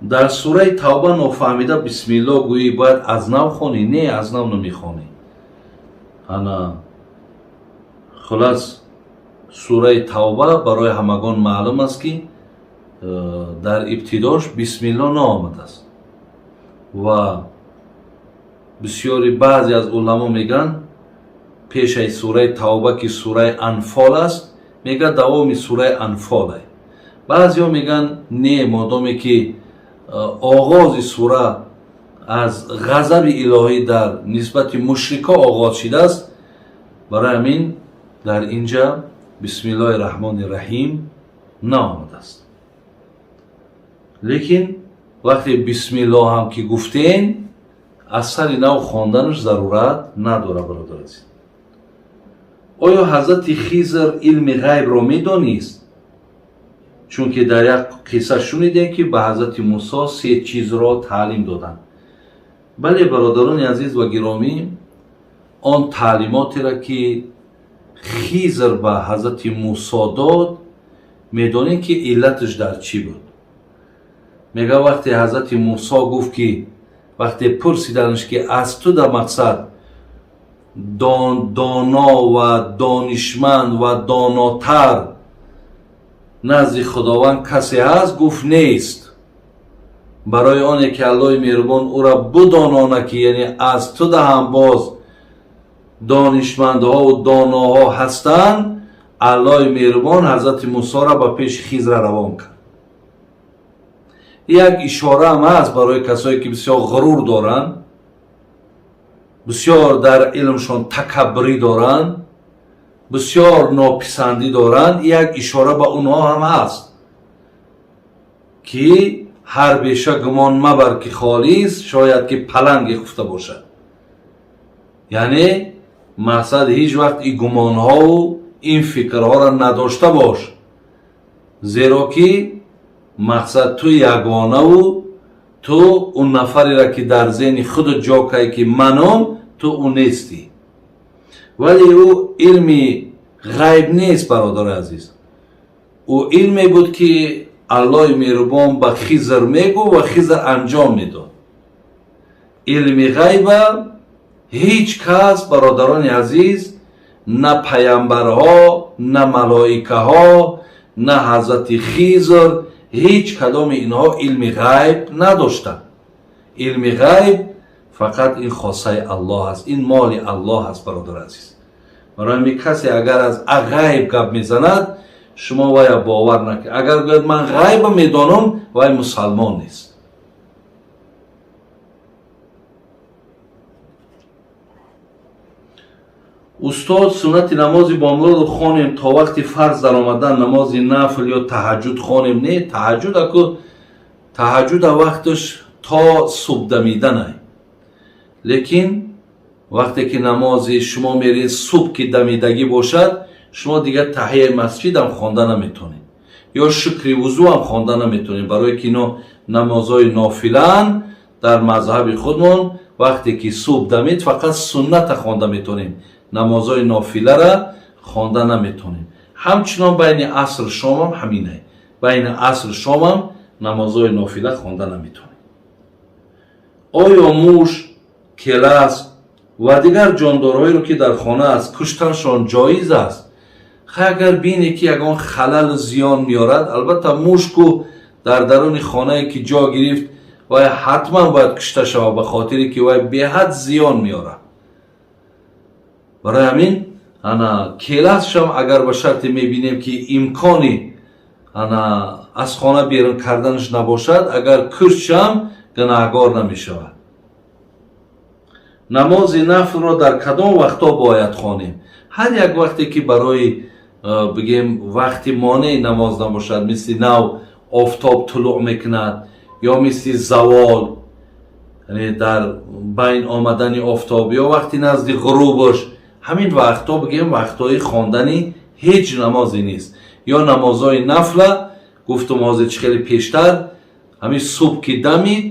Дар сураи Тавба нофаҳмида бисмилло гӯӣ, бояд аз нав хонӣ? Не, аз нав намехонӣ. Ана, хулас, сураи Тавба барои ҳамагон маълум аст, ки дар ибтидош бисмилло наомадааст ва бисёри баъзе аз уламо мегӯянд, пешаи сураи Тавба, ки сураи Анфол аст, мегӯяд, давоми сураи Анфоле. Баъзеҳо мегӯянд, не, модоме ки оғози сура аз ғазаби илоҳӣ дар нисбати мушрикҳо оғоз шидааст, барои ҳамин дар инҷа бисмиллоҳи раҳмони раҳим наомадааст. Лекин вақте бисмиллоҳ ҳам ки гуфтем, аз сари нав хонданаш зарурат надорад, бародар азиз. Оё ҳазрати Хизр илми ғайбро медонист? Чунки дар як қисса шунидем, ки ба ҳазрати Мусо се чизро таълим доданд. Бале, бародарони азиз ва гиромӣ, он таълимотеро, ки Хизр ба ҳазрати Мусо дод, медонем, ки иллаташ дар чӣ буд. Мега, вақте ҳазрати Мусо гуфт, ки вақте пурсиданаш, ки аз ту дар мақсад доно ва донишманд ва донотар назди Худованд касе ҳаст, гуфт, нест. Барои оне ки Аллоҳи меҳрубон ӯра будонона, ки яъне аз ту даҳам боз донишмандҳову доноҳо ҳастанд, Аллоҳи меҳрубон ҳазрати Мусоро ба пеши Хизра равон кард. Як ишораам ҳаст барои касое, ки бисёр ғурур доранд, бисёр дар илмшон такаббурӣ доранд, бисёр нописандӣ доранд. Як ишора ба онҳо ҳам ҳаст, ки ҳар беша гумон мабар, ки холист, шояд ки паланге хуфта бошад. Яъне мақсад, ҳеҷ вақт ин гумонҳову ин фикрҳоро надошта бош, зеро ки мақсад, ту ягонаву ту он нафареро, ки дар зеҳни худат ҷо кай, ки маном, ту ӯ нестӣ. Вале ӯ илми ғайб нест, бародари азиз. Ӯ илме буд, ки Аллоҳи меҳрубон ба Хизр мегӯ ва Хизр анҷом медод. Илми ғайба ҳеҷ кас, бародарони азиз, на паямбарҳо, на малоикаҳо, на ҳазрати Хизр, ҳеҷ кадоми инҳо илми ғайб надоштанд. Илми ғайб фақат ин хосаи Аллоҳ аст, ин моли Аллоҳ аст, бародари азиз. Барои ҳамин касе агар аз ғайб гап мезанад, шумо вая бовар накунед. Агар гӯяд, ман ғайба медонам, вай мусалмон нест. Устод, суннати намози бомдодро хонем, то вақти фарз даромадан намози нафл ё таҳаҷҷуд хонем? Не, таҳаҷҷуд аку, таҳаҷҷуда вақташ то субҳ дамиданай. Лекин вақте ки намози шумо меред, субҳ ки дамидагӣ бошад, шумо дигар таҳияи масҷидам хонда наметонед ё шукри вузӯам хонда наметонед, барое ки ино намозҳои нофилаанд. Дар мазҳаби худмон вақте ки субҳ дамид, фақат сунната хонда метонем, намозҳои нофилара хонда наметонем. Ҳамчунон байни аср шомам ҳаминай, байни аср шомам намозҳои нофила хонда наметонем. Оё муш, келас ва дигар ҷондорҳоеро, ки дар хона аст, куштаншон ҷоиз аст? Хай, агар бине, ки ягон халалу зиён меорад, албатта, мушку дар даруни хонае ки ҷо гирифт, вай ҳатман бояд кушта шавад, ба хотире ки вай беҳад зиён меорад. Барои ҳамин ана келасшам агар ба шарте мебинем, ки имкони ана аз хона берун карданаш набошад, агар куштшам, гунаҳгор намешавад. Намози нафлро дар кадом вақтҳо бояд хонем? Ҳар як вақте, ки барои бигем, вақти монеи намоз набошад, мисли нав офтоб тулӯъ мекунад ё мисли завол, яъне дар байн омадани офтоб ё вақти назди ғурубаш, ҳамин вақтҳо, бигем, вақтҳои хондани ҳеҷ намозе нест. Ё намозҳои нафла, гуфтум, ҳозир чӣ хеле пештар, ҳамин субҳ ки дамид,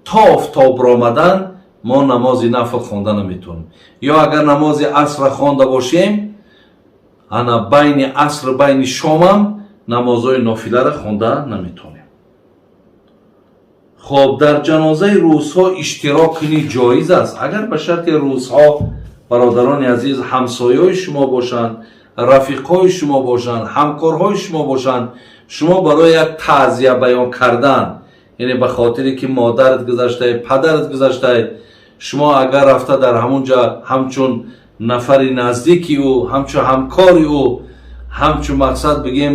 то офтоб баромадан мо намози нафл хонда наметавонем. Ё агар намози асрра хонда бошем, ана байни аср, байни шомам намозҳои нофиларо хонда наметавонем. Хоб, дар ҷанозаи рӯзҳо иштирок кунӣ ҷоиз аст, агар ба шарти рӯзҳо, бародарони азиз, ҳамсояҳои шумо бошанд, рафиқҳои шумо бошанд, ҳамкорҳои шумо бошанд. Шумо барои як таъзия баён кардан, яъне ба хотире ки модарат гузаштае, падарат гузаштае, шумо агар рафта дар ҳамон ҷа ҳамчун нафари наздики ӯ, ҳамчун ҳамкори ӯ, ҳамчун мақсад бигем,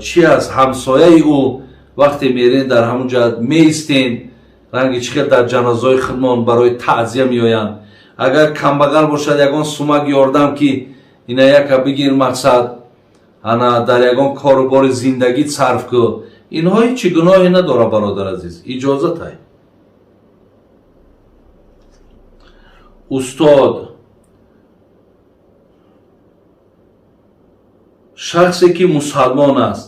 чи аст, ҳамсояи ӯ, вақте мерен дар ҳамон ҷа меистен, ранги чӣ хел дар ҷанозаҳои худмон барои таъзия меоянд. Агар камбағал бошад, ягон сумак ёрдам ки ина яка бигир, мақсад ана дар ягон кору бори зиндагӣ сарф ку, инҳо ҳечи гуноҳе надорад, бародар азиз, иҷозатай. Устод, шахсе ки мусалмон аст,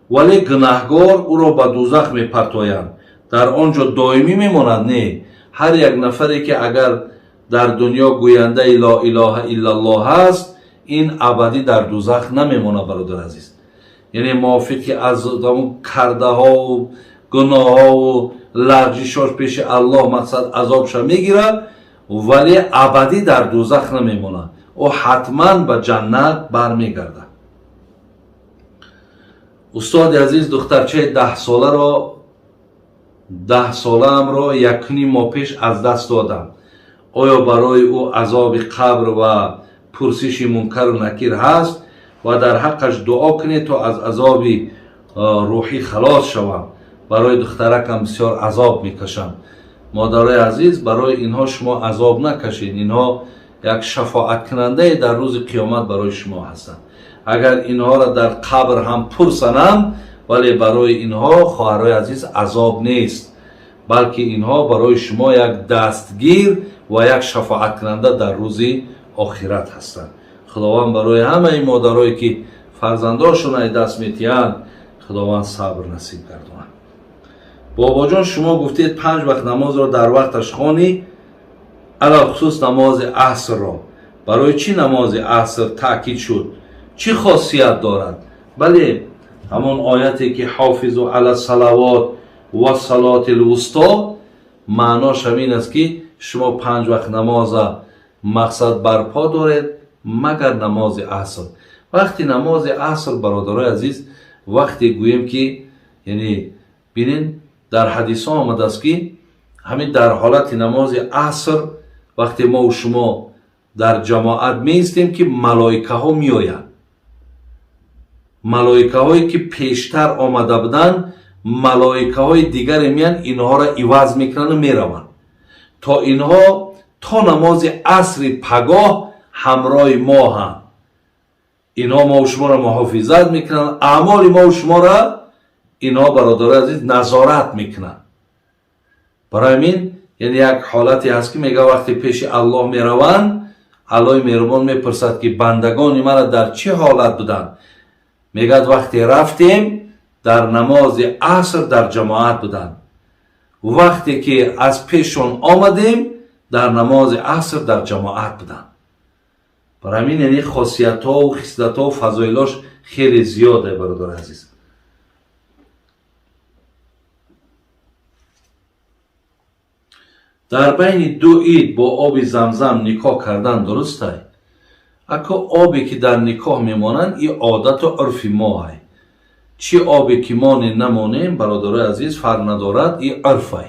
вале гунаҳгор, ӯро ба дузах мепартоянд, дар он ҷо доимӣ мемонад? Не, ҳар як нафаре ки агар дар дунё гӯяндаи ло илоҳа иллаллоҳ аст, ин абадӣ дар дузах намемонад, бародар азиз. Яъне мувофиқи аз кардаҳову гуноҳову лағжишош пеши Аллоҳ мақсад азобша мегирад, вале абадӣ дар дузах намемонад, ӯ ҳатман ба ҷаннат бармегардад. Устоди азиз, духтарчаи 10 солаамро 1.5 моҳ пеш аз даст додам. Оё барои ӯ азоби қабр ва пурсиши мункару накир ҳаст? Ва дар ҳаққаш дуо кунед, то аз азоби рӯҳӣ халос шавам. Барои духтаракам бисёр азоб мекашам. Модарои азиз, барои инҳо шумо азоб накашед, инҳо як шафоаткунандае дар рӯзи қиёмат барои шумо ҳастанд. Агар инҳоро дар қабр ҳам пурсананд, вале барои инҳо, хоҳарои азиз, азоб нест, балки инҳо барои шумо як дастгир ва як шафоаткунанда дар рӯзи охират ҳастанд. Худованд барои ҳамаи модарое ки фарзандошон ай даст метиҳанд, Худованд сабр насиб гардонад. Бобоҷон, шумо гуфтед 5 вақт намозро дар вақташ хонӣ, алалхусус намози асрро. Барои чӣ намози аср таъкид шуд? Чӣ хосият дорад? Бале, ҳамон ояте ки ҳофизу ала салавот ва салоти лвусто, маънош ҳамин аст ки шумо 5 вақт намоза мақсад барпо доред, магар намози аср. Вақти намози аср, бародарои азиз, вақте гӯем ки, яъне бинед, дар ҳадисҳо омадааст ки ҳамин дар ҳолати намози аср вақте мову шумо дар ҷамоат меистем, ки малоикаҳо меоянд. Малоикаҳое ки пештар омада буданд, малоикаҳои дигаре меянд, инҳоро иваз мекунанду мераванд, то инҳо то намози асри пагоҳ ҳамроҳи мо ҳанд. Инҳо мову шуморо муҳофизат мекунанд, аъмоли мову шуморо инҳо, бародарои азиз, назорат мекунанд. Барои ҳамин, яъне як ҳолате ҳаст ки мега вақте пеши Аллоҳ мераванд, Аллоҳи меҳрубон мепурсад ки бандагони мана дар чӣ ҳолат буданд? Мегӯяд, вақте рафтем, дар намози аср дар ҷамоат буданд, вақте ки аз пешшон омадем, дар намози аср дар ҷамоат буданд. Барои ҳамин, яъне хосиятҳову хислатҳову фазоилош хеле зиёде, бародари азиз. Дар байни ду ид бо оби замзам никоҳ кардан дурустай? Ако обе ки дар никоҳ мемонанд, и одату урфи моҳай. Чӣ обе ки монем, намонем, бародарои азиз, фарқ надорад, и урфай.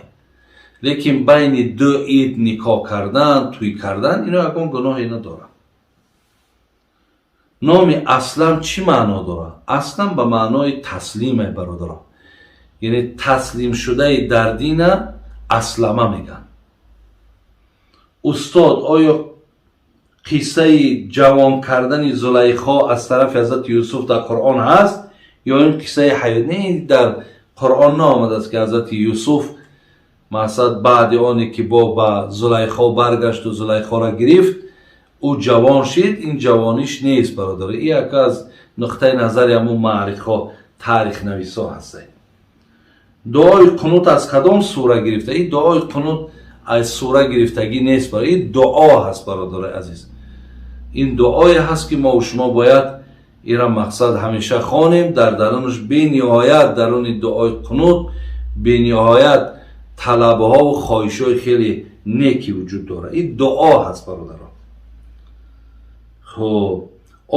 Лекин байни ду ид никоҳ кардан, тӯй кардан, ино ягон гуноҳе надорад. Номи Аслам чӣ маъно дорад? Аслам ба маънои таслиме, бародаро, яъне таслимшудаи дар дина аслама мегӯянд. Устод, оё қиссаи ҷавон кардани Зулайхо аз тарафи ҳазрати Юсуф дар Қуръон ҳаст ё ин қиссаи ҳаёт? Не, дар Қуръон наомадааст ки ҳазрати Юсуф мақсад баъди оне ки бо ба Зулайхо баргашту Зулайхоро гирифт, ӯ ҷавон шид. Ин ҷавониш нест, бародар, и яке аз нуқтаи назари ҳамун маърихҳо, таърихнависҳо ҳастанд. Дуои қунут аз кадом сура гирифта? Ин дуои қунут аз сура гирифтагӣ нест, ин дуо ҳаст, бародарои азиз. Ин дуое ҳаст ки мо шумо бояд ира мақсад ҳамеша хонем. Дар дарунаш бениҳоят, даруни дуои қунут бениҳоят. Талабҳову хоҳишҳои хеле неки вуҷуд дорад. Ин дуо ҳаст, бародаро. Хуб,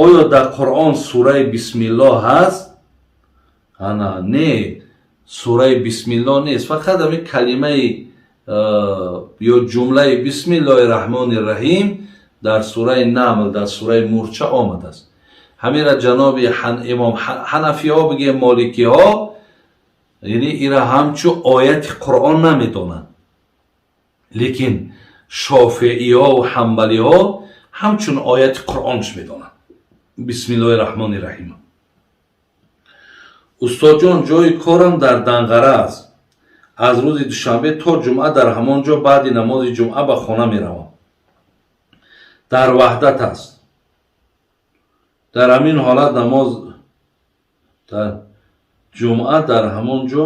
оё дар Қуръон сураи Бисмиллоҳ ҳаст? Ана, не, сураи Бисмиллоҳ нест, фақат ҳамин калимаи ё ҷумлаи Бисмиллоҳи Раҳмони Раҳим дар сураи Намл, дар сураи Мурча омадааст. Ҳамира ҷаноби имом ҳанафиҳо, бигем, моликиҳо, яъне ира ҳамчу ояти Қуръон намедонанд, лекин шофеиҳо ва ҳамбалиҳо ҳамчун ояти Қуръонш медонанд Бисмиллоҳи Раҳмони Раҳим. Устодҷон, ҷои корам дар Данғара аст. Аз рӯзи душанбе то ҷумъа дар ҳамон ҷо, баъди намози ҷумъа ба хона меравам. Дар Ваҳдат аст. Дар ҳамин ҳолат намоз дар ҷумъа дар ҳамон ҷо,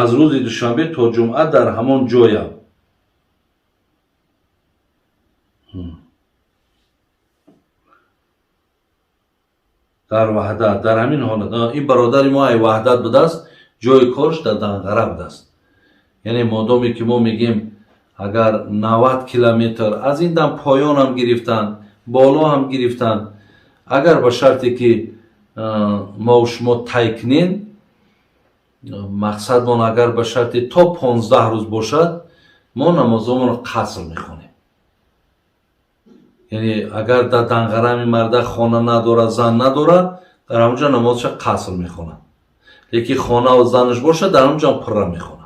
аз рӯзи душанбе то ҷумъа дар ҳамон ҷоям. Дар Ваҳдат, дар ҳамин ҳолат ин бародари мо ай Ваҳдат будааст, ҷои корш дар Данғара будааст. Яъне модоме ки мо мегем, агар 90 километр аз ин дам поёнам гирифтанд, боло ҳам гирифтанд, агар ба шарте ки мо шумо тай кунем, мақсадмон агар ба шарти то 15 рӯз бошад, мо намозомонро қаср мехонем. Яъне агар дар Данғарами марда хона надорад, зан надорад, дар ҳамонҷо намозша қаср мехонад, лекин хонаву занаш бошад, дар ҳамонҷо пурра мехонад.